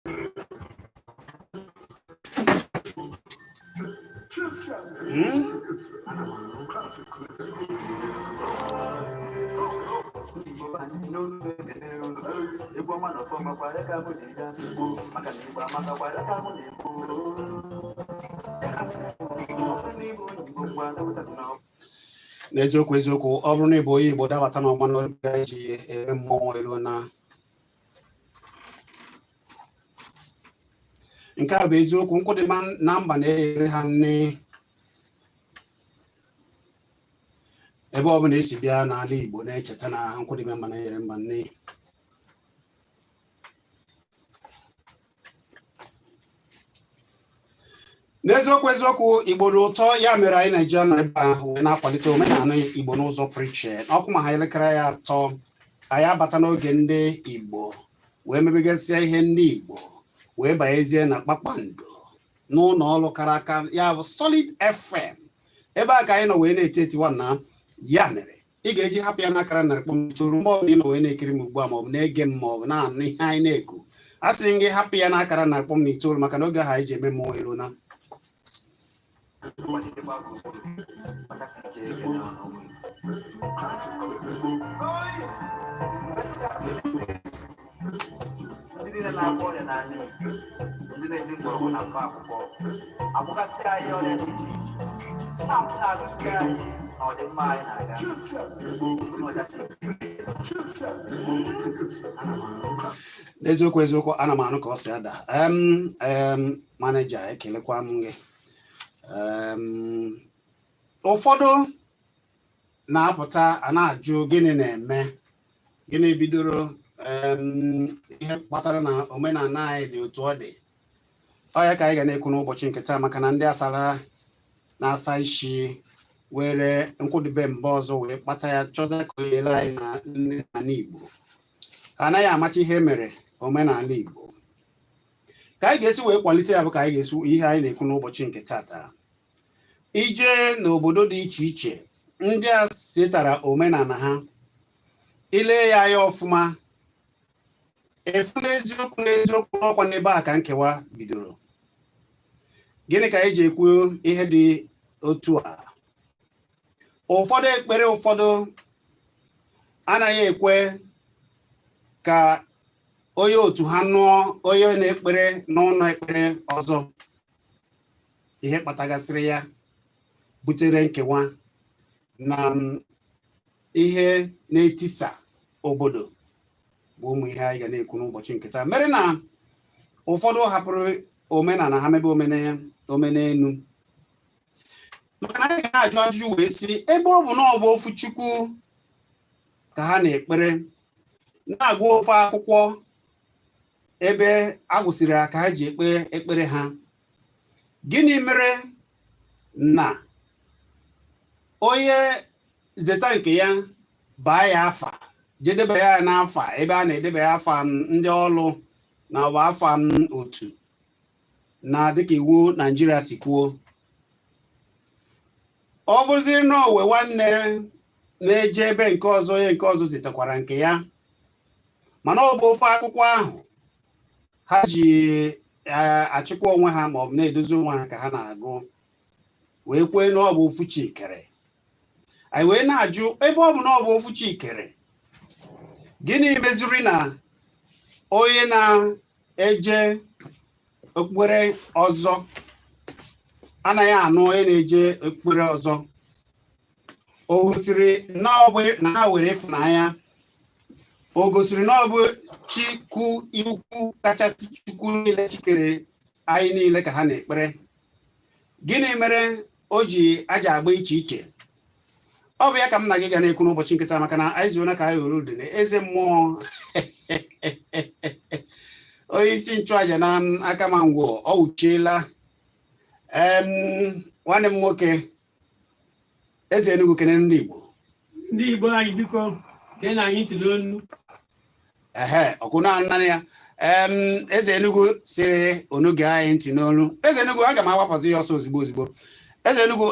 Egwu ọma na ọfọma kwa ya ka mụ na-ega Igbo maka na Igbo amaka kwa ya ka mụ na-ekwu N'eziokwu eziokwu, ọ bụrụ na ị bụ onye Igbo, dabata n'ọgbọ n'oge anyị ji eme mmọnwụ elu na nke a bụ eziokwu. Nkwụ dị na mba na-eghere ha nne. Ebe ọ bụla esi bịa n'ala Igbo, na-echeta na nkwụ dị na mba na-eghere mba nne. N'eziokwu eziokwu, Igbo dị ụtọ. Ya mere anyị na-eji anọ ebe ahụ wee na-akwalite omenala Igbo n'ụzọ pụrụ iche. Ọ kụọ ma ha elekere ya 3, anyị abata n'oge ndị Igbo wee mebegasịa ihe ndị Igbo, wee banyezie na kpakpando n'ụlọ ọrụ kara aka, ya bụ Solid FM. Ebe a ka anyị nọ wee na-eti etiwa na ya mere ị ga-eji hapụ ya n'akara 100.9 mgbe ọbụla ị nọ wee na-ekiri m ugbu a, maọbụ na-ege m, maọbụ na-anụ ihe anyị na-ekwu. A sị m gị hapụ ya n'akara 100.9, maka na oge ahụ anyị ji eme mmọnwụ elu na Ndị niile na-agwọ ọrịa n'ala Igbo, ndị na-eji mgbọrọgwụ na mkpa akwụkwọ agwọgasị anyị ọrịa dị iche iche, na-afụ na ahụike anyị na ọdịmma anyị na-aga ọchasị. N'eziokwu eziokwu, ana m anụ ka ọ si ada. Em em manager, ekelekwa m gị. Ụfọdụ na-apụta a na-ajụ gịnị na-eme, gịnị bidoro, ihe kpatara na omenala anyị dị otu ọ dị. Ọ ya ka anyị ga na-ekwu n'ụbọchị nke taa, maka na ndị asara na-asa isi were nkwụdebe mba ọzọ wee kpata ya, chọza ka o nyere anyị na nri n'ala Igbo. Ha anaghị amacha ihe mere omenala Igbo. Ka anyị ga-esi wee kwalite ya bụ ka anyị ga-esi ihe anyị na-ekwu n'ụbọchị nke tata. Ije n'obodo dị iche iche ndị a setara omenala ha, ile ya anya ọfụma, efu n'eziokwu n'eziokwu n'ọkwa n'ebe a ka nkewa bidoro. Gịnị ka anyị ji ekwu ihe dị otu a? Ụfọdụ ekpere ụfọdụ anaghị ekwe ka onye otu ha nụọ onye na-ekpere n'ụlọ ekpere ọzọ. Ihe kpatagasịrị ya butere nkewa na ihe na-etisa obodo bụ ụmụ ihe anyị ga na-ekwu n'ụbọchị nke taa, mere na ụfọdụ hapụrụ omenala ha mebe omenelu. Maka na anyị ga na-ajụ ajụjụ wee sị, ebe ọ bụ na ọ bụ ofu Chukwu ka ha na-ekpere, na-agụ ofu akwụkwọ ebe a gwụsịrị ka ha ji ekpe ekpere ha, gịnị mere na onye zeta nke ya baa ya afa, jedebe ya n'afa ebe a na-edebe ya afa ndị ọlụ na ọ bụ afa otu na dịka iwu Naijiria si kwuo, ọ bụrụziri na owe nwanne na-eje ebe nke ọzọ, onye nke ọzọ zitekwara nke ya, mana ọ bụ ofu akwụkwọ ahụ ha ji achịkwa onwe ha maọbụ na-edozi onwe ha ka ha na-agụ, wee kwee na ọ bụ ofu chi kere anyị, wee na-ajụ, ebe ọ bụ na ọ bụ ofu chi kere, gịnị meziri na onye na-eje okpukpere ọzọ anaghị anụ onye na-eje okpukpere ọzọ? O gosiri na ọ bụ na ha were ịfụnanya? O gosiri na ọ bụ Chukwu ukwu kachasị Chukwu niile chikere anyị niile ka ha na-ekpere? Gịnị mere o ji aja agba iche iche? Ọ bụ ya ka m na gị ga na-ekwu n'ụbọchị nke taa, maka na anyị zuona ka anyị were udene eze mmụọ, onye isi nchụaja na Akamangwo ọ wụchiela. Nwanne m nwoke, Eze Enugu, kene ndị Igbo. Ndị Igbo anyị, biko geenụ anyị ntị n'onu. Ehe, ọkụ na-anara ya. Eze Enugu sịrị unu gee anyị ntị n'olu. Eze Enugu, aga m agbapụzi ya ọsọ ozugbo ozugbo. Eze Enugu,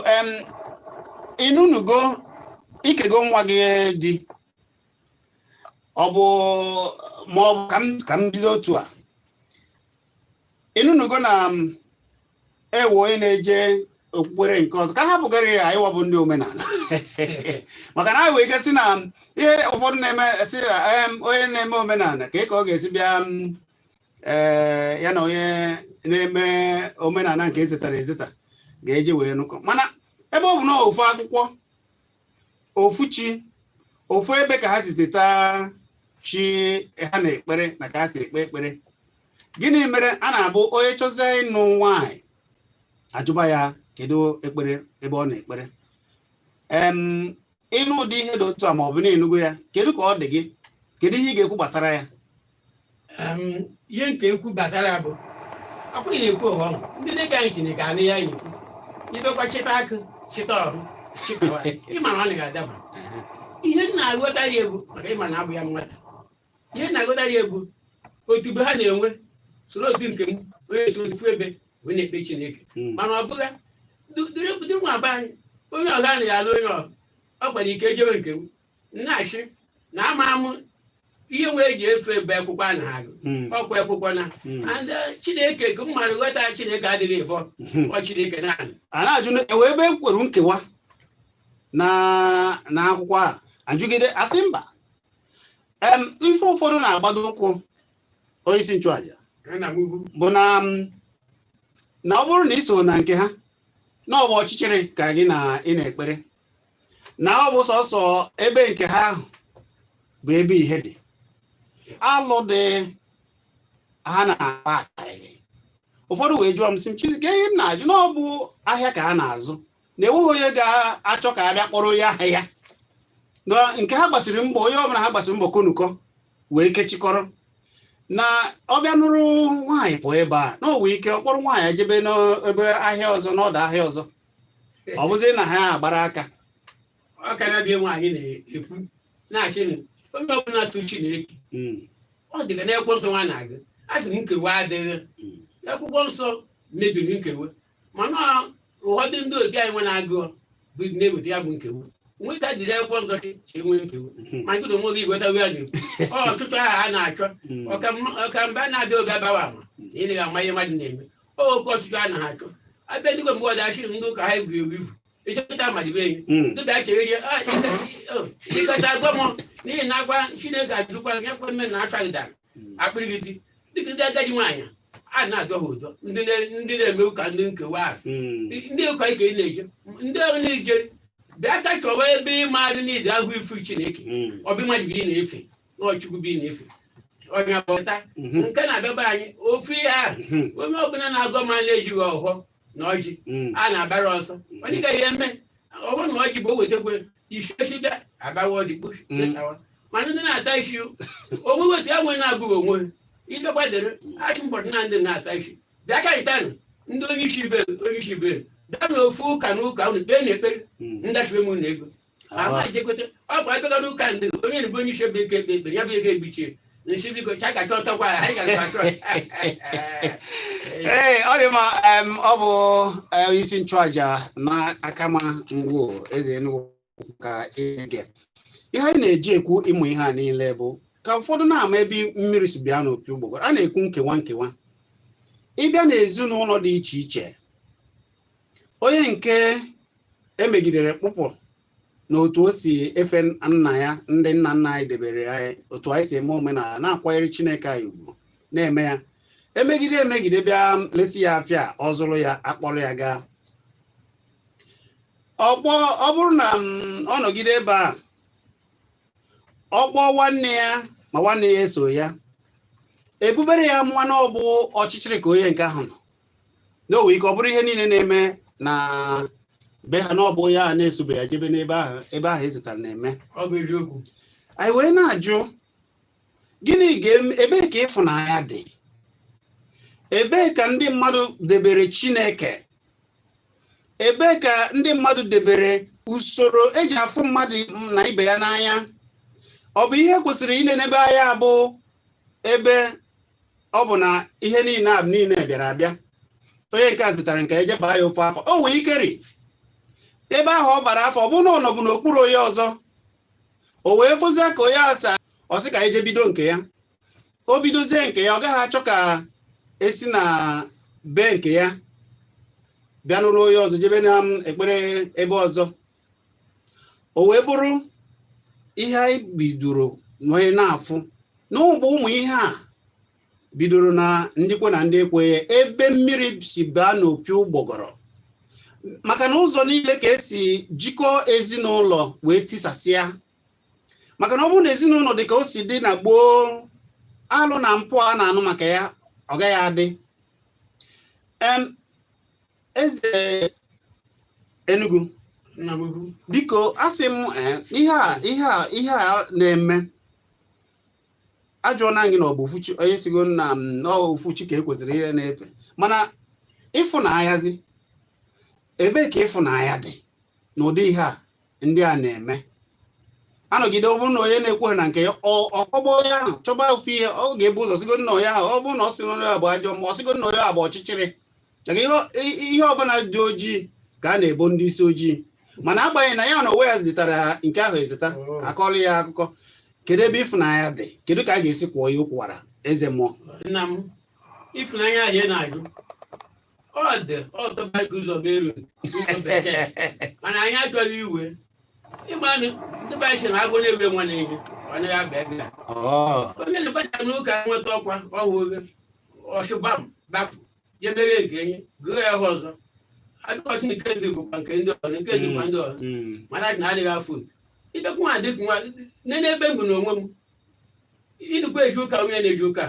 ịnụnugo ikego nwa gị di, ọ bụ ma ọ bụ ka m bido otu a. Ịnụnụgo na ewe onye na-eje okpukpere nke ọzọ ka ha hapụgara ya anyị wabụ ndị omenala, maka na anyị wee ike sị na ihe ụfọdụ na-eme sị na onye na-eme omenala ka ọ ga-esi bịa ee ya na onye na-eme omenala nke ezetara ezeta ga-eje wee nụkọ. Mana ebe ọ bụ na ofu akwụkwọ, ofu chi, ofu ebe ka ha si zeta chi ha na-ekpere na ka ha si ekpe ekpere, gịnị mere a na-abụ onye chọzie ịnụ nwaanyị ajụba ya kedu ekpere ebe ọ na-ekpere? Ịnụ ụdị ihe dị otu a ma ọ bụ na ịnụgo ya, kedu ka ọ dị gị? Kedu ihe ị ga-ekwu gbasara ya? Ihe nke ekwu gbasara ya bụ akwụghị na-ekwu ụwa ọnwụ ndị na-ege anyị Chineke anụ ya anyị ekwu ibekwa chịta akụ chịta ọhụ chịkọwa ịma na ọ na-adaba. Ihe m na-aghọtara ya egwu maka ịma na abụ ya nwata, ihe m na-aghọtara ya egwu otubo ha na-enwe soro otu nke m onye so otu ebe wee na-ekpe Chineke. Mana ọ bụghị dịrị nwa be anyị onye ọha anaghị alụ onye ọha ọ kwara ike ejebe nke m na-achị na ama amụ ihe wee ji efe ebe akwụkwọ a na-agụ. Ọkwa akwụkwọ na and Chineke ka mmadụ ghọta Chineke adịghị ịbọ ọ Chineke naanị. A na-ajụ na ewe ebe e kwere nkewa na akwụkwọ a ajụgide asị mba. Ife ụfọdụ na-agbado ụkwụ onye isi nchụaja nna m ukwu bụ na ọ bụrụ na ị so na nke ha na ọ bụ ọchịchịrị ka gị na ị na-ekpere, na ọ bụ sọsọ ebe nke ha ahụ bụ ebe ihe dị alụ dị ha na-akpa akarịrị. Ụfọdụ wee jụọ m sị m, Chike, ihe m na-ajụ na ọ bụ ahịa ka ha na-azụ, na enweghị onye ga-achọ ka a bịa kpọrọ onye ahịa ya na nke ha gbasiri mbọ, onye ọbụla ha gbasiri mbọ konukọ wee kechikọrọ na ọ bịa nụrụ nwaanyị pụọ ebe a na o nwee ike ọ kpọrọ nwaanyị ejebe n'ebe ahịa ọzọ, n'ọdụ ahịa ọzọ, ọ bụzi na ha agbara aka. Ọ ka na-abịa nwaanyị na-ekwu na-achị na onye ọbụla so Chineke ọ dịka n'akwụkwọ nsọ nwa na-agụ a sị nkewa adịghị. Akwụkwọ nsọ mebiri nkewa, mana ụfọdụ ndị otu anyị nwe na-agụ bụ na-eweta ya bụ nkewa. Nweta jiri akwụkwọ nsọ ka enwe nkewa, ma ndị onwe gị ghọtawo ya na-ekwu ọ ọchụchọ ahụ a na-achọ ọkamba na-abịa oge abawa ama na ị naghị ama ihe mmadụ na-eme. Oke ọchụchọ a na-achọ abịa dịkwa mgbe ọdachi ndị ụka ha evu ewu ivu ịchọta amadibe enyi ndị bịa chere ịkọta agwa m n'ihi na agwa Chineke ajụkwa ya kwa mme na achagidara akpịrịgide dịka ndị agadi nwaanyị a na-adọ ha ụdọ, ndị na-eme ụka ndị nkewa ahụ, ndị ụka ike na-eje ndị ọrụ na-eje bịa ka chọwa ebe ịma adị n'ide ahụ ifu Chineke. Ọ bụ mmadụ bụ ị na-efe na Chukwu bụ ị na-efe onye abọta nke na-abịaba anyị ofu ihe ahụ. Onye ọbụla na-agọ ma na-ejighị ọhọ na ọjị a na-agbara ọsọ onye gaghị eme ọ bụrụ na ọjị bụ o wetakwe isi esi bịa abawa ọjị kpuchi mana ndị na-asa isi onwe wetu ya nwere na-agụghị onwe idekwadere achị mbọdụ na ndị na-asa isi bịa karịtanụ ndị onye isi ibe onye isi ibe bịa na ofu ụka na ụka unu kpee na ekpere ndachiwe m na ego ama jekweta ọ bụ abịaga n'ụka ndị onye na-ebu onye isi ebe eke ekpe ekpere ya bụ ego egbichie nsi biko chaka chọtakwa ya anyị ga-achọ. Ee, ọ dị mma. Ọ bụ isi nchụaja na Akama Ngwo eze Enugu ka ege ihe anyị na-eji ekwu ịmụ ihe a niile bụ ka ụfọdụ na-ama ebe mmiri si bịa n'opi ụgbọgọrọ. A na-ekwu nkewa nkewa ịbịa n'ezinụlọ dị iche iche, onye nke emegidere kpụpụ na otu o si efe nna ya, ndị nna nna anyị debere anyị otu anyị si eme omenala na-akwanyere Chineke anyị ugwu na-eme ya, emegide emegide bịa lesi ya afịa, ọ zụrụ ya akpọrọ ya gaa ọkpọ. Ọ bụrụ na ọ nọgide ebe a, ọ kpọọ nwanne ya ma nwanne ya eso ya ebubere ya mụọ na ọ bụ ọchịchịrị ka onye nke ahụ nọ n'owe ike ọ bụrụ ihe niile na-eme na be ha na ọ bụ onye ahụ na-esobe ya jebe n'ebe ahụ ebe ahụ ezitara na-eme. Ọ bụ eziokwu. Anyị wee na-ajụ gịnị ga-eme, ebee ka ịfụnanya dị, ebee ka ndị mmadụ debere Chineke, ebee ka ndị mmadụ debere usoro eji afụ mmadụ na ibe ya n'anya? Ọ bụ ihe kwesịrị ịnenebe anya bụ ebe ọ bụ na ihe niile a niile bịara abịa. Onye nke a zụtara nke eje baa ya ofe afọ o nwee ikeri ebe ahụ ọ bara afọ, ọ bụrụ na ọ nọbụ n'okpuru onye ọzọ, o wee fụzie ka onye asa ọ sị ka eje bido nke ya, o bidozie nke ya, ọ gaghị achọ ka esi na be nke ya bịa nụrụ onye ọzọ jebe na ekpere ebe ọzọ. O wee bụrụ ihe anyị bidoro nwee na-afụ na ụmụ ụmụ ihe a bidoro na ndị kwe na ndị ekweghị, ebe mmiri si baa n'opi ụgbọgọrọ, maka na ụzọ niile ka esi jikọọ ezinụlọ wee tisasịa. Maka na ọ bụrụ na ezinụlọ dị ka o si dị na gboo, alụ na mpụ a na-anụ maka ya ọ gaghị adị. Eze Enugu, Nna m ukwu. Biko, asị m ihe a na-eme, ajụọna gị na ọ bụ ofu chi, onye sigo na m na ọ ofu chi ka e kwesịrị ihe na-efe, mana ịfụnanyazi, ebee ka ịfụnanya dị n'ụdị ihe a ndị a na-eme? Anọgide, ọ bụrụ na onye na-ekweghị na nke ya, ọkọgba onye ahụ, chọba ofu ihe ọ ga-ebu ụzọ sigo na onye ahụ, ọ bụrụ na ọ sị na onye ahụ bụ ajọ ma ọ sigo na onye ahụ bụ ọchịchịrị, maka ihe ọbụla dị ojii ka a na-ebo ndị isi ojii. Mana agbanyeghị na ya na onwe ya zitara nke ahụ ezita, akọọla ya akụkọ. Kedu ebe ịfụnanya dị? Kedu ka a ga-esi kwụọ ya ụkwara, eze mmụọ? Nna m, ịfụnanya ahụ ị na-ajụ, ọ dị ọtọba gị ụzọ meru ụzọ bekee, mana anyị achọghị iwe ịgbanụ. Ndị be anyị sị na agwọ na-ewe nwa na-enye ọ naghị aba ebe a. Onye na-ebata n'ụka nweta ọkwa ọhụ oge ọchụbam bafu je mere nke enyi gụọ ya ọzọ adịkọsị nke ndị bụkwa nke ndị ọzọ, nke ndị bụkwa ndị ọzọ. Mana na adịghị afọ otu idekwu nwa adịkwu nwa nene ebe m bụ n'onwe m. Ịnụkwa eji ụka, onye na-eji ụka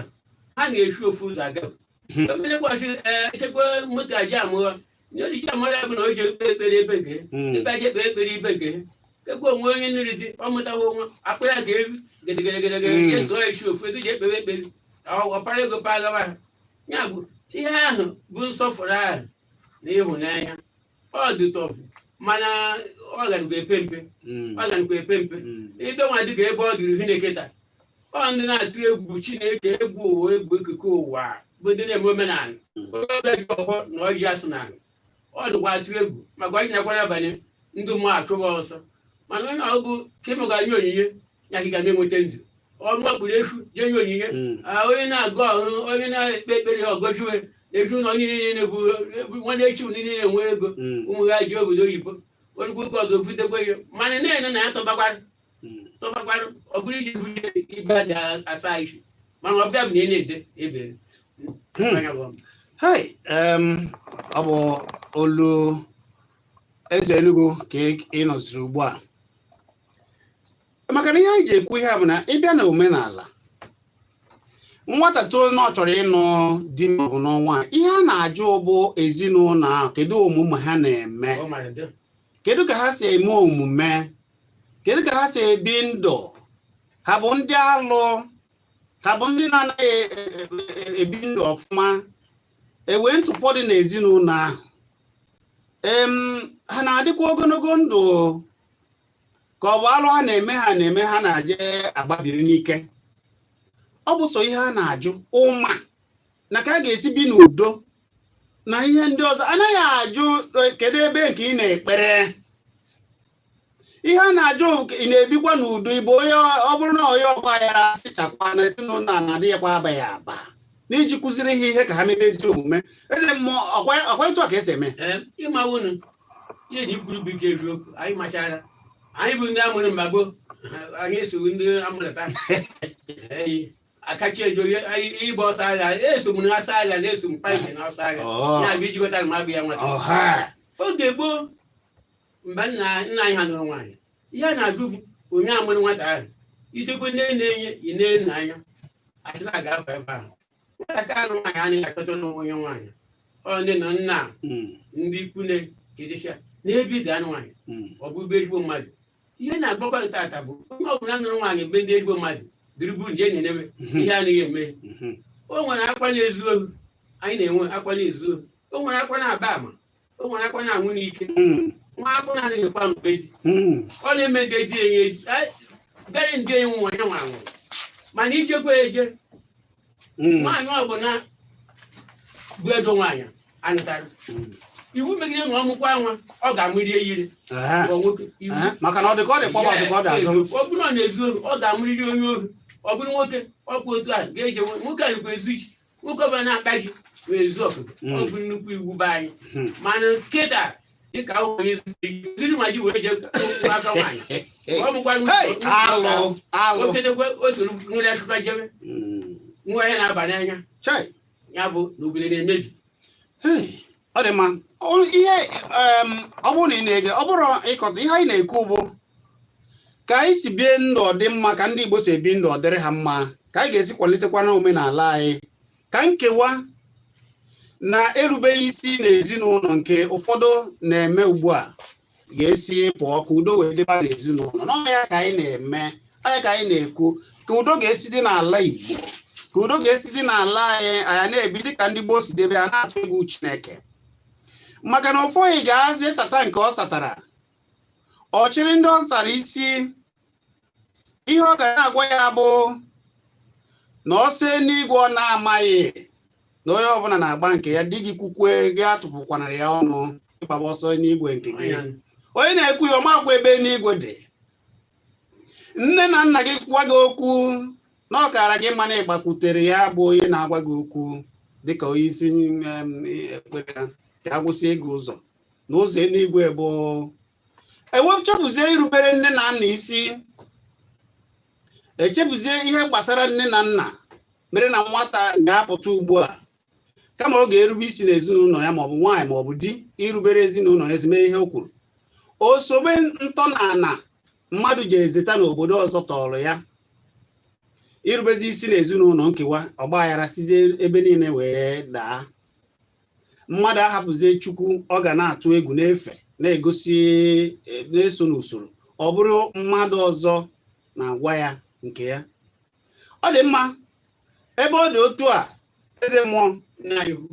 ha na-echi ofu ụzọ aga. Omere gbọchị ee echekwa moto aji amụọ nye ojiji amụọ ya bụ na o ji ekpe ekpere ebe nke ebe aji ekpe ekpere ibe nke ekwe onwe onye nri dị ọ mụtawa nwa akpụ ya ka ewu gedegedegede. Eso echi ofu ego ji ekpere ekpere, ọpara ego pagawa ha. Ya bụ ihe ahụ bụ nsọfụrụ ahụ na ịhụnanya ọ dị tọfụ, mana ọ garikwa epe mpe. Ọ garikwa epe mpe. Ebe nwa dịka ebe ọ dịrị Chineke ọ ndị na-atụ egwu Chineke, egwu ụwa, egwu ekike ụwa, bụ ndị na-eme omenala. Onye ọbịa ji ọhọ na ọjị asụ n'ala, ọ dịkwa atụ egwu maka ọjị nakwa n'abalị ndị mmụọ achụba ọsọ. Mana onye ọgụ ka ịmụ ga-nye onyinye ya ka ị ga enweta ndụ ọnụ ọkpụrụ efu je nye onyinye. Onye na-agụ ọhụrụ, onye na-ekpe ekpere ọgọchiwe ezinụlọ niile na-ebu nwanne echi niile na-enwe ego. Ụmụ ya ji obodo oyibo orugbo ụka ọzọ vutekwe ya, mana na-ene na ya tọbakwara tọbakwara ọ bụrụ iji vute ibe a dị asa isi, mana ọ bịa bụ na ị na-ede ebere. Anya bụ ọma. Hei, ọ bụ olu eze Enugu ka ị nọziri ugbu a, maka na ihe anyị ji ekwu ihe a bụ na ịbịa na omenala, nwata too na ọ chọrọ ịnụ di maọbụ n'ọnwa, ihe a na-ajụ bụ ezinụlọ ahụ, kedu omume ha na-eme? Ọ mara dị. Kedu ka ha si eme omume? Kedu ka ha si ebi ndụ? Ha bụ ndị alụ? Ha bụ ndị na-anaghị ebi ndụ ọfụma? Ewee ntụpọ dị n'ezinụlọ ahụ, ha na-adịkwa ogologo ndụ, ka ọ bụ alụ ha na-eme, ha na-eme, ha na-aje agbabiri n'ike? Ọ bụ sọ ihe a na-ajụ ụma na ka a ga-esi bi n'udo na ihe ndị ọzọ anaghị ajụ. Kedu ebe nke ị na-ekpere? Ihe a na-ajụ, ị na-ebikwa n'udo? Ịbụ onye ọ bụrụ na onye ọgba aghara asịchakwa na ezinụlọ a na-adịghịkwa abaghị aba n'iji kụziri ha ihe ka ha mebe ezi omume. Eze mmụọ, ọkwa etu a ka esi eme? Ee, ịma wụnụ ihe na ikwuru bụ ike eziokwu. Anyị machara, anyị bụ ndị amụrụ mgbe gboo, anyị esoghi ndị amụrụta eyi akachi ejo ịgba ọsọ agha. Eso m n'ọsọ agha, na-eso m paisi na ọsọ agha. Ya bụ ijikọtara m abụ ya nwata. Oge gboo, mgbe nna nna anyị ha nụrụ nwaanyị, ihe a na-ajụ bụ onye amụrụ nwata ahụ. Ichekwa nne na-enye ị na-ene anya asị na ga-aba ebe ahụ nwatakịrị anụ nwaanyị anaghị achọta n'onwe onye nwaanyị. Ọ ndị na nna, ndị ikwu na-ekedecha n'ebe ide anụ nwaanyị. Ọ bụ ebe ezigbo mmadụ. Ihe na-agbakwa tata bụ onye ọbụla nụrụ nwaanyị mgbe ndị ezigbo mmadụ dịrị bụ nje na-enewe ihe anaghị eme. O nwere akwa na-ezu ohu, anyị na-enwe akwa na-ezu ohu. O nwere akwa na-aba ama, o nwere akwa na-anwụ n'ike. Nwa akwa na-anaghị ekwe anụ be di. Ọ na-eme ndị di enye gara ndị enyi nwa ya nwa anwụrụ, mana ijekwa eje. Nwaanyị ọbụla bụ ego nwaanyị anụtara iwu megide na ọmụkwa nwa, ọ ga-amụri eyiri ma nwoke iwu. Maka na ọ dị ka ọ dị kpọba, dị ka ọ dị azụ. Ọ bụrụ na ọ na-ezu ohu, ọ ga-amụrịrị onye ohu. Ọ bụrụ nwoke, ọ bụ otu a ga-eje nwoke a dịkwa ezu ji, nwoke ọbụla na-akpa ji. Ezu ọkụkọ. Ọ bụ nnukwu iwu be anyị. Mana kịta, dịka onye ziri ma ji wee jee kwụọ aka nwaanyị, ọ bụkwa Hey, alụ alụ. O chetakwa o soro nwere achụkwa jebe nwa ya na-aba n'anya. Chai. Ya bụ na obodo na-emebi. Hey, ọ dị mma. Ihe ọ bụrụ na ị na-ege, ọ bụrụ ịkọta ihe anyị na-ekwu bụ ka anyị si bie ndụ ọ dị mma, ka ndị Igbo si ebi ndụ ọ dịrị ha mma, ka anyị ga-esi kwalitekwa omenala anyị, ka nkewa na erubeghị isi n'ezinụlọ nke ụfọdụ na-eme ugbu a ga-esi pụọ, ka udo wee dịba n'ezinụlọ. N'ọ ya ka anyị na-eme, ọ ya ka anyị na-ekwu, ka udo ga-esi dị n'ala Igbo, ka udo ga-esi dị n'ala anyị. Anyị na-ebi dịka ndị gboo si debe, a na-atụ egwu Chineke, maka na ụfọdụ ga-esata nke ọ satara, ọ chịrị ndị ọ sara isi. Ihe ọ ga na-agwa ya bụ na ọ see n'igwe, ọ na-amaghị na onye ọbụla na-agba nke ya. Di gị kwukwe gị, atụpụkwanara ya ọnụ, ịgbaba ọsọ n'igwe nke gị. Onye na-ekwu ya, ọmakwa ebe n'igwe dị. Nne na nna gị gwa gị okwu na ọ kara gị mma na ịgbakwutere ya, bụ onye na-agwa gị okwu dịka onye isi ekpere ya, ka a gwụsị ịga ụzọ na ụzọ eluigwe bụ ewechepụzie irubere nne na nna isi, echepụzie ihe gbasara nne na nna, mere na nwata ga-apụta ugbu a, kama ọ ga-erube isi n'ezinụlọ ya, maọbụ nwaanyị maọbụ di, irubere ezinụlọ ya ezi, mee ihe o kwuru, o sobe ntọala mmadụ ji ezeta n'obodo ọzọ tọrọ ya irubezi isi n'ezinụlọ. Nkewa, ọgbaghara sizie ebe niile wee daa. Mmadụ ahapụzie Chukwu ọ ga na-atụ egwu n'efe, na-egosi na-eso n'usoro, ọ bụrụ mmadụ ọzọ na-agwa ya nke ya. Ọ dị mma ebe ọ dị otu a. Eze mmụọ,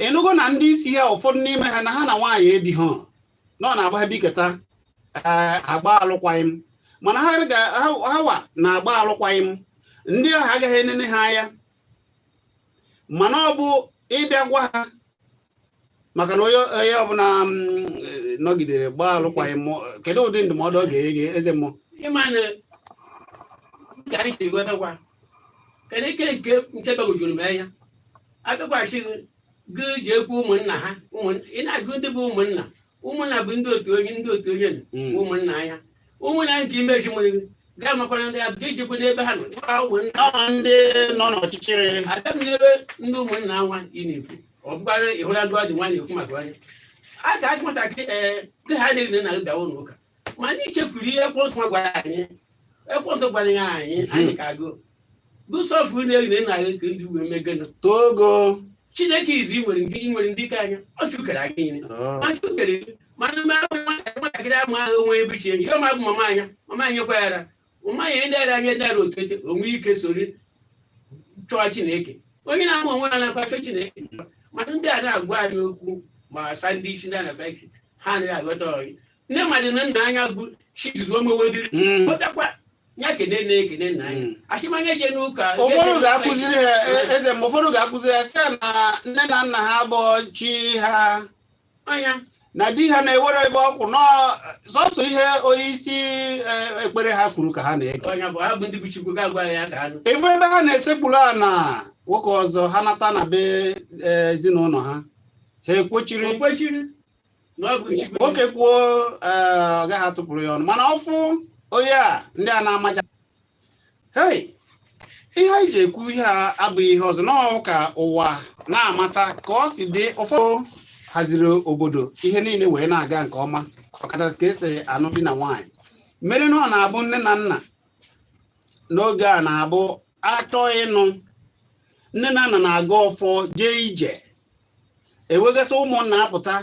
ịnụgo na ndị isi ha, ụfọdụ n'ime ha na ha na nwaanyị ebi ha nọ na-agba ha bikọta agba alụkwaghịm, mana ha wa na-agba alụkwaghịm, ndị ahụ agaghị enene ha anya, mana ọ bụ ịbịa gwa ha, maka na onye ọbụla nọgidere gbaa alụkwaghịm, kedu ụdị ndụmọdụ ọ ga-enye gị, eze mmụọ? Ịma na ka anyị si ghọtakwa, kedu ike nke gbagwojuru m anya, abịakwasị gị ji ekwu ụmụnna ha. Ị na-ajụ ndị bụ ụmụnna. Ụmụnna bụ ndị otu onye, ndị otu onye ụmụnna anya, ụmụnna nke imechi mụrụ gị gaa makwana ndị ya ga ejekwa n'ebe ha nọ ụmụnna. Ndị nọ n'ọchịchịrị. Abịa m n'ebe ndị ụmụnna nwa ị na-ekwu, ọ bụkwara ịhụra ndị ọ dị nwa na-ekwu maka onye a ga-achị nwatakịrị. Ee, ndị ha na-eri na bịa ụlọ ụka, mana ichefuru ihe Akwụkwọ Nsọ gwara anyị. Akwụkwọ Nsọ gwara ya anyị, anyị ka agụ gụsọfụ na-eri nna gị ka ndị uwe megana togo. Chineke izu ị nwere ndị, ị nwere ndị ka anya ọ chụkere anyị niile. Ma chụkere, mana nwatakịrị ahụ ahụ onwe ebe chi enyi ya ma bụ mama anya, mama anyị kwa yara mama anyị ndị ara anya dara otete onwe ike sori chọọ Chineke. Onye na-ama onwe ya nakwa chọọ Chineke, mana ndị a na-agwa anyị okwu ma asa ndị isi, ndị a na-asa isi, ha anaghị aghọta ọyị. Nne mmadụ na nna anya bụ chizuo omewediri, ọ bịakwa ya kene nne, ekene nna anya, asịmanya je n'ụka. Ụfọdụ ga-akụziri ha, eze, mgbe ụfọdụ ga-akụziri ha sị na nne na nna ha bụ chi ha anya na di ha na-ewere ebe ọkwụ sọsọ ihe onye isi ekpere ha kwuru ka ha na-ege. Ọnya bụ ha bụ ndị bụ Chukwu ga-agwa ya ka ha nụ. Ife ebe ha na-esekpuru a na nwoke ọzọ ha nata na be ezinụlọ ha, ha ekwochiri. O kwesịrị na ọ bụ Chukwu. Nwoke kwuo, ọ gaghị atụpụrụ ya ọnụ, mana ọfụ onye a ndị a na-amaja. Hei, ihe anyị ji ekwu ihe a abụghị ihe ọzọ n'ọụ ka ụwa na-amata ka ọ si dị. Ụfọdụ haziri obodo, ihe niile wee na-aga nke ọma, ọkachasị ka esi anụ di na nwaanyị, mere na ọ na-abụ nne na nna n'oge a na-abụ achọ ịnụ, nne na nna na-aga ọfọ jee ije, ewegasị ụmụnna apụta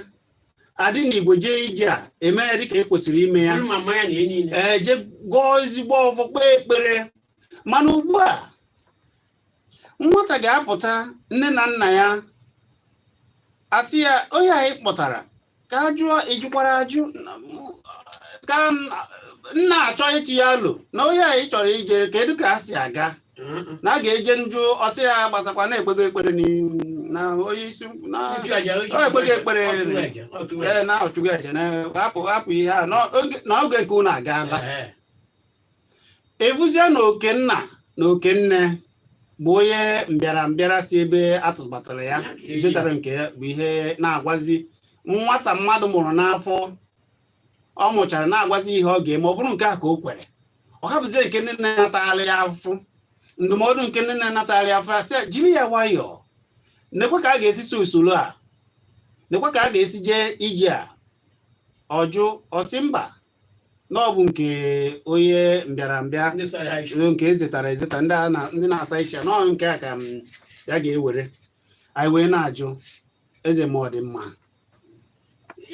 adị n'igwe jee ije a, eme ya dịka e kwesịrị ime ya. Ma mmanya na ihe niile. Ee, je gọọ ezigbo ọfọ, kpee ekpere. Mana ugbu a, nwata ga-apụta, nne na nna ya asị ya, onye anyị kpọtara ka a jụọ, ịjụkwara ajụ ka nna achọ ịtụ ya alo na onye anyị chọrọ ije, kedu ka a si aga na a ga-eje njụ ọsị ya gbasakwa na-ekpego ekpere na onye isi na o ekpego ekpere. Ee, na ọchụgo aja na hapụ hapụ ihe a na oge nke unu agaala. Evuzie na oke nna na oke nne. Bụ onye mbịara mbịara si ebe atụbatara ya zetara nke ya bụ ihe na-agwazi nwata mmadụ mụrụ n'afọ ọ mụchara, na-agwazi ihe ọ ga-eme. Ọ bụrụ nke a ka o kwere, ọ hapụzie nke ndị na-anatagharị ya afụfụ, ndụmọdụ nke ndị na-anatagharị afọ ya, sị ya jiri ya nwayọọ, nekwe ka a ga-esi so usoro a, nekwe ka a ga-esi jee ije a. Ọjụ, ọsị mba, na ọ bụ nke onye mbịara mbịa ndị sara ha isi. Nke ezetara ezeta, ndị na-asa isi ya nọọ nke a ka m ya ga-ewere. Anyị wee na-ajụ eze ma ọ dị mma.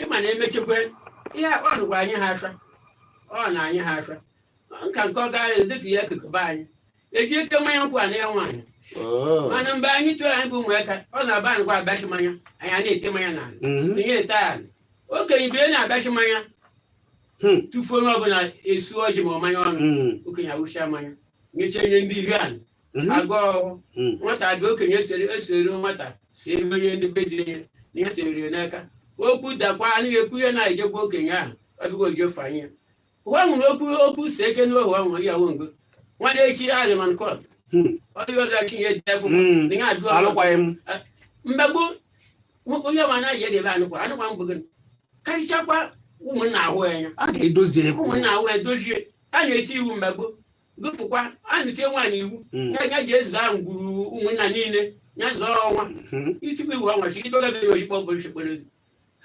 Ịma na emechekwa ihe a, ọ nụkwa anyị ha afa, ọ na anyị ha afa nka nke ọ gara dịka ihe kekebe anyị eji eke mmanya nkwụ a na ya nwaanyị. Mana mgbe anyị toro, anyị bụ ụmụaka, ọ na-aba anyị kwa abachi mmanya, anyị a na-ete mmanya n'ala. Ihe ete ala, okenye bie na-abachi mmanya, tufuo onye ọbụla esu ọjị ma ọ mmanya ọnụ. Okenye awụcha mmanya, nyechaa ihe ndị ihe ahụ, agụ ọhụụ. Nwata abịa, okenye esere esere nwata si ebe onye ndị be dị ya na ihe sere n'aka okwu dakwa, anaghị ekwu ihe na-ejekwa okenye ahụ ọ bịgo ojefe anyị ụwa nwere okwu okwu si eke n'ohu ahụ ya wo ngo nwanne echi azụ nọ court. Ọ dịghị ọdụ chi ihe dị akwụkwọ na ihe adụ. Alụkwaghị m. Mgbagbu onye ma na-eji edebe anụkwa anụkwa mbụ gịnị karịchakwa ụmụnna ahụ ya. A ga-edozi ekwu. Ụmụnna ahụ edozie, a na-eti iwu mgbagbo gụfụkwa, a na-etinye nwaanyị iwu ya ya ji eze ahụ gwuru ụmụnna niile ya zọọ ọnwa itikwa iwu ọnwa chi idoga be ojikpọ bụ nchekwere.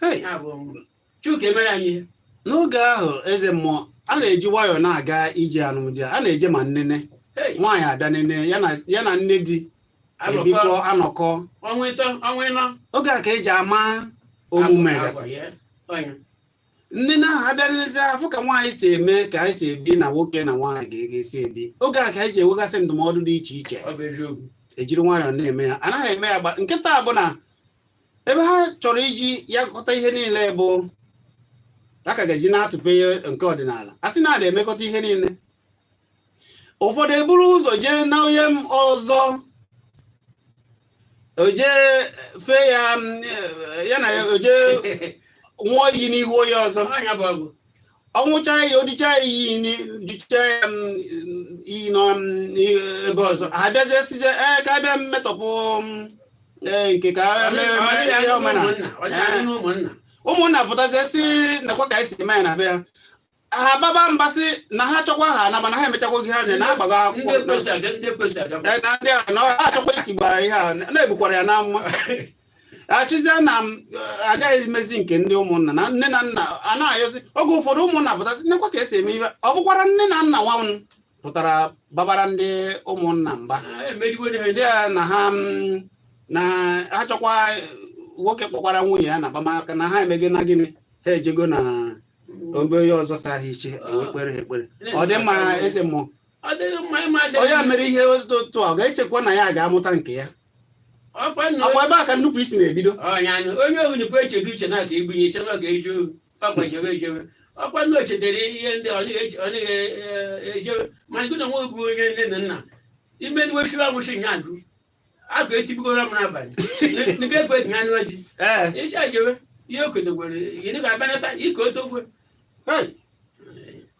Hey. Ya bụ Chuka emere anyị ihe. N'oge ahụ, eze mmụọ, a na-eji nwayọọ na-aga ije alụmdi a na-eje ma nnene. Hey, nwaanyị abịa nene ya na nne di anọkọ. Ebikọ, anọkọ. Ọnwa 3, ọnwa 4. Oge a ka eji ama omume Agwa gasị. Ya, ọnya. Nne na ahụ abịa n'ezi afụ ka nwaanyị si eme, ka anyị si ebi na nwoke na nwaanyị ga-esi ebi. Oge a ka eji enwegasị ndụmọdụ dị iche iche. Ọ bụ eziokwu. Ejiri nwayọọ na-eme ya, anaghị eme ya gba nkịta bụ na ebe ha chọrọ iji ya gụkọta ihe niile bụ a ka ga-eji na-atụpe ihe nke ọdịnala, a sị na a na-emekọta ihe niile. Ụfọdụ eburu ụzọ jee na onye ọzọ oje fee ya, ya na oje nwụọ iyi n'ihu onye ọzọ. Ọnya bụ ọgụ. Ọ nwụcha ya, odicha ya iyi, dicha ya iyi nọ ebe ọzọ, ha bịazie sizie ee ka abịa mmetọpụ ee nke ka Ọ mee dịghị mee ihe adị omenala. n'ụmụnna, ọ dịghị adị n'ụmụnna. Ụmụnna pụtazie si nakwa ka anyị si eme ya na be ya, ha baba mba sị na ha chọkwa ha na mana ha emechakwa gị, ha na na-agbago ndị akwụkwọ. ekwesị abịa, ndị ekwesị abịa. Ee, na ndị a na ha achọkwa itigba ihe a na-ebukwara ya na mma achịzie na m agaghị emezi nke ndị ụmụnna na nne na nna a na-ayọzi. Oge ụfọdụ ụmụnna pụtasị nekwa ka esi eme ihe, ọ bụkwara nne na nna nwa m pụtara babara ndị ụmụnna mba. Ah, emeriwo ha. Si ya na ha na ha chọkwa nwoke kpọkwara nwunye ya na agbamaka na ha emego na gịnị, ha ejego na obe onye ọzọ sa ha iche wee kpere ha ekpere. Ọ dị mma, eze mmụọ? Ọ dịghị mma ịma dị. Onye a mere ihe otu a, ọ ga-echekwa na ya ga-amụta nke ya? Ọkwa nna. Ọkwa ebe a ka nnupụ isi na-ebido. Ọnya nụ, onye ohu nukwu echeta uche na aka igbunye iche na ọ ga-eje ohu, ọkwa jewe ejewe, ọkwa nna o chetara ihe ndị ọ dịghị ọ dịghị ejewe. Mana gị na nwa bụ onye nne na nna ime wesiri anwụsị nya ajụ akụ etigbugoro m n'abalị n'ibe ekwe tinye anụ oji. Iche ejewe ihe o kotekwere ịnụ ga-abanata ike otokwe. Hey.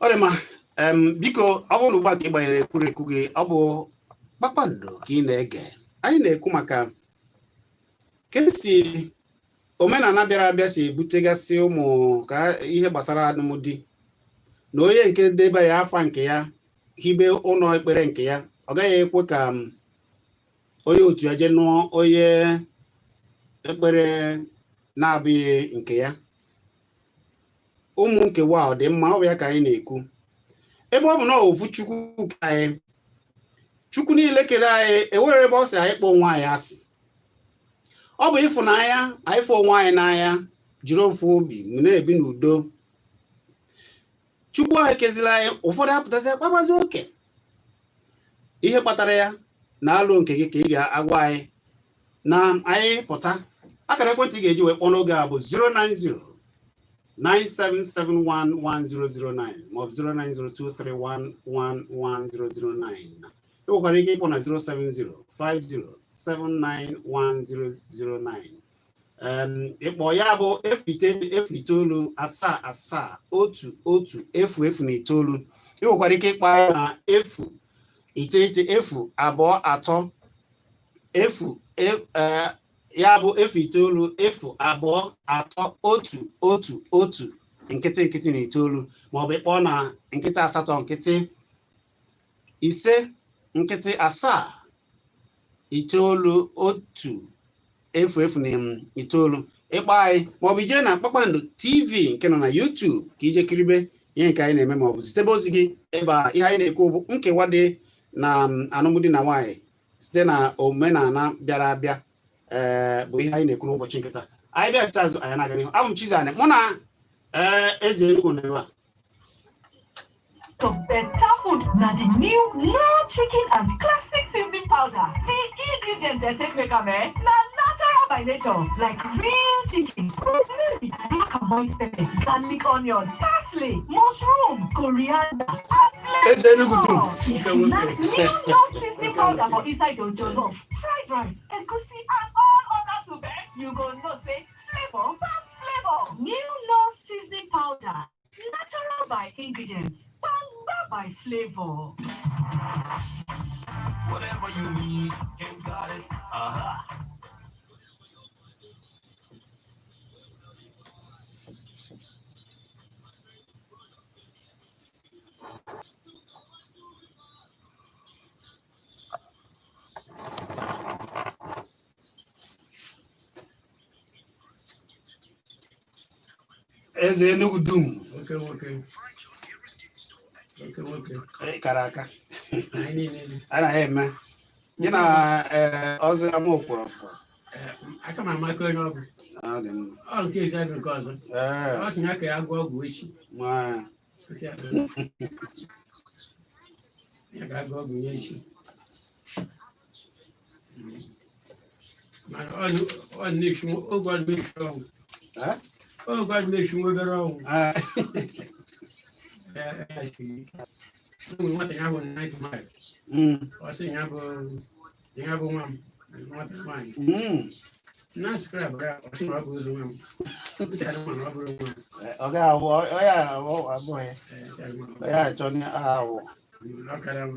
Ọ dị mma. Biko, ọ bụrụ na ugbu a ka ị gbanyere ekwurekwu gị, ọ bụ Kpakpando ka ị na-ege. Anyị na-ekwu maka ka esi omenala bịara abịa si ebutegasị ụmụ ka ihe gbasara alụmdi na onye nke deba ya afa nke ya, hibe ụlọ ekpere nke ya, ọ gaghị ekwe ka onye otu ya jee nụọ onye ekpere na-abụghị nke ya. Ụmụ nkewa a, ọ dị mma? Ọ bụ ya ka anyị na-ekwu. Ebe ọ bụ na ofu Chukwu ka anyị, Chukwu niile kere anyị, ewere ebe ọ sị anyị kpọọ onwe anyị asị. Ọ bụ ịfụnanya, anyị fụ onwe anyị n'anya, jiri ofu obi na-ebi n'udo. Chukwu ahụ ekeziri anyị. Ụfọdụ apụtasị kpagbazi oke ihe kpatara ya na alụ nke gị ka ị ga-agwa anyị na anyị pụta. Akara ekwentị ị ga-eji wee kpọọ n'oge a bụ 090 97711009 maọbụ 09023111009. Ị nwekwara ike ịkpọ na 07050791009. Ịkpọ ya bụ 0 9 0 9 7 7 1 1 0 0 na 9. Ị nwekwara ike ịkpọ ya na 0 9 0 2 3. Efu ya bụ 0 9 0 2 3 1 1 1 0 na 9, maọbụ ịkpọọ na 0 8 0 5 0 7 9 1 0 0 na 9. Ịkpọ anyị maọbụ ije na Kpakpando TV nke nọ na YouTube ka ije kiribe ihe nke anyị na-eme, maọbụ zitebe ozi gị ebe a. Ihe anyị na-ekwu bụ nkewa dị na alụmdi na nwaanyị site na omenala bịara abịa, ee, bụ ihe anyị na-ekwu n'ụbọchị nke taa. Anyị bịa azụ, anyị na-aga n'ihu. Abụ m Chizzy, mụ na ee eze Enugu nọ ebe a. To better food na the new Knorr Chicken and Classic Seasoning Powder. The ingredient dem take make am na natural by nature, like real chicken, rosemary, black and white pepper, garlic, onion, parsley, mushroom, coriander, and plenty Eze Enugu dum. More. If you knack new Knorr seasoning powder for inside your jollof, fried rice, egusi and all other soup, you go know say flavor pass flavor. New Knorr Seasoning Powder. Natural by ingredients, bamba by flavor. Whatever you need, Ken's got it. Uh-huh. Eze Enugu dum. Nwoke, nwoke, nwoke, nwoke. Ị kara aka. Anyị niile. Anaghị eme gị na ee ọzọ ama okporofor. Aka m amaka onye ọ bụ. Ọ dị mma. Ọ nke ezi agụ nke ọzọ. Ọ sị ya ka ya gụọ ọgwụ echi. Ma Ọ sị ya ya ga-agụ ọgwụ ya echi, mana ọ na-echu oge, ọ na-echu ọnwụ. Eh? Oge ọ na-echu nwa obere ọnwụ. Ya siri ike. O nwere nwata ya bụ 9 mile. Ọ sị ya bụ nwa m nwata nwaanyị. Na scribe ya, ọ sị na ọ bụ ozu nwa m. M sị ya na nwa na ọ bụrụ nwa m. Ọ gaghị ahụ ọ ya ahụ abụghị ya. Ee, sị ya nwa m. Ọ ya achọ ahụ. Ọ kara m.